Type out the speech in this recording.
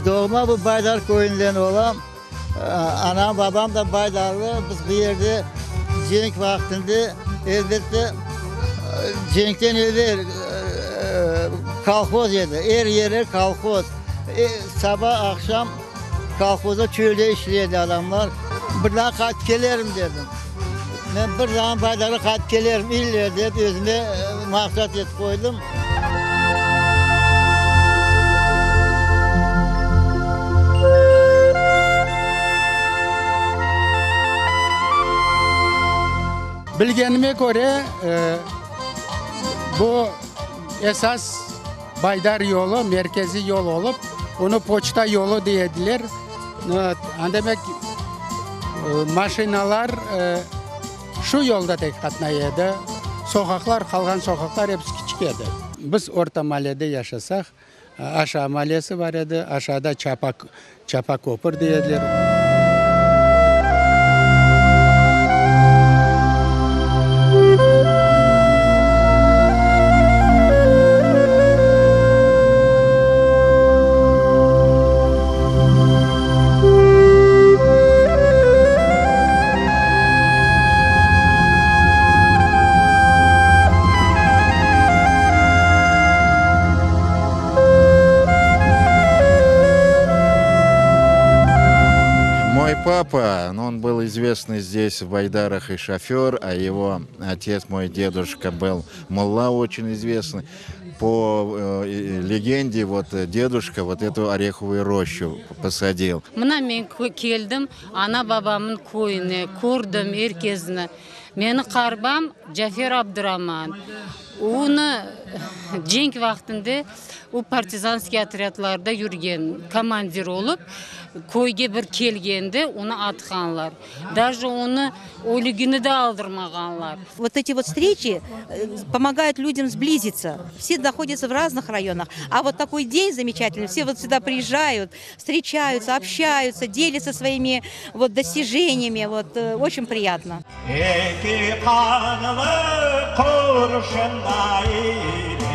Doğma bu Baydar köyünden olam. Anam, babam da Baydarlı. Biz bu yerde cenk vaqtında, elbette, cenkten evel kolhoz edi, er yeri kolhoz. Saba, aqşam kolhozda, çölde işley edi adamlar. Bir daa qaytıp kelerim dedim. Men bir zaman Baydarğa qaytıp kelerim ille dep özüme maqsat etip qoydım. Bilgenime köre, bu esas Baydar yolu, merkeziy yol olıp, onı poçta yolu dey ediler. Demek, maşinalar şu yolda tek qatnay edi. Soqaqlar, qalğan soqaqlar episi kiçik edi. Biz Orta mallede yaşasaq, Aşağı mallesi bar edi, aşağıda Çapa, Çapa köpür dey ediler. Мой папа, ну, он был известный здесь в Байдарах и шофер, а его отец, мой дедушка, был мулла очень известный. По э, легенде, вот дедушка вот эту ореховую рощу посадил. Mına men keldim ana-babamnıñ köyüne, kördim er kesni. Meni qarbam Cafer Abduraman. Onı cenk vaqtında o partizanskiy otrâdlarda yürgen, komandir olıp, köyge bir kelgende onı atqanlar. Daje onı ölügini de aldırmağanlar. Вот эти вот встречи pomogayut lüdyam sblizitsa. Vse nahodyatsya v raznih rayonah, a vot takoy den zamečatelnyy, vse vot süda priezjayut, vstreçayutsya, obşçayutsya, delyatsya svoimi vot dostijeniyami, vot oçen priyatno. Eki qanlı qurşunday ile.